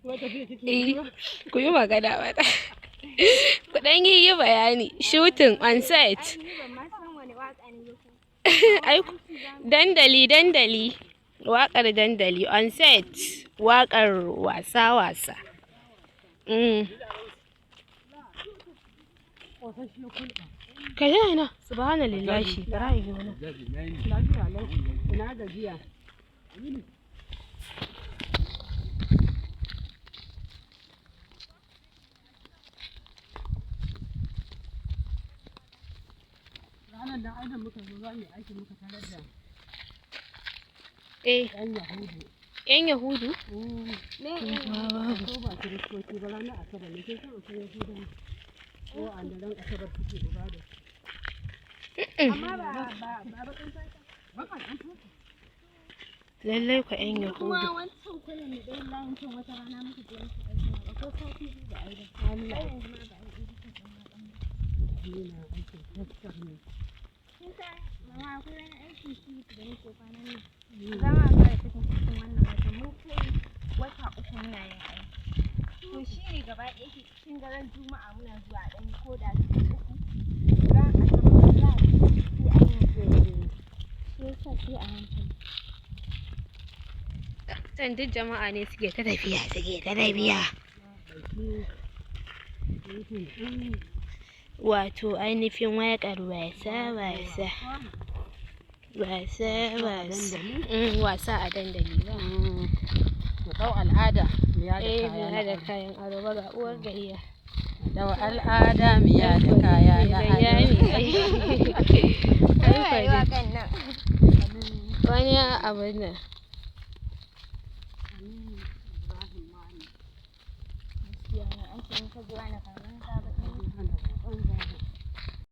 Eh, ku yi magana mata. Ku ɗan yi bayani. Shooting on set. Ai, ni ban ma san wani waka ne ba ko. Ai, dandali dandali. Waƙar dandali on set. Waƙar wasa wasa. Mm. Ka yi ina? Subhanallahi. Bara in yi wani. Lafiya lau. Ina gajiya. Ranar da aidan muka zo za mu yi aiki muka tarar da Eh, ɗan Yahudu. 'yan Yahudu? Ko ba Kiristoci ba, ranar Asabar ne, sai san akwai Yahudawa. Ko a daren Asabar suke ibada. Amma ba bakin fata. Baƙaƙen fata. Lallai ku 'yan Kuma Yahudu. wancan kwanan da ɗayan layin can, wata rana muka je muka aikin waka ko sati 2 ba a yi ba. Allah. Har yanzu ma ba a yi editing ɗin waƙan ba. Ni na aikin tattar ne. Kin san mama, akwai wani aikin shi da muke kwanan nan. Za mu fara cikin cikin wannan watan, mun kai wata 3 muna yin aiki. To shi ne gaba ɗaya ke cikin daren Juma'a muna zuwa a ɗan yi ko da sau 3. Ran Asabar, ran Lahadi sai an yi. Shi yasa sai a hankali. Can duk jama'a ne suke ta tafiya, suke ta tafiya. Wato ainihin waƙar wasa wasa. Wasa wasa. Wasa a dandali ba. Mu ɗau al'ada mu yada Eh, kaya mu na haɗa aro. kayan aro ba ga uwar gayya. Ɗau al'ada mu yada kaya na Gayya aro. ne ai. Ai, Ai, waƙan nan. wani abun nan. Gaskiya ne, an ce in ka ji wani kaman ka ba ɗan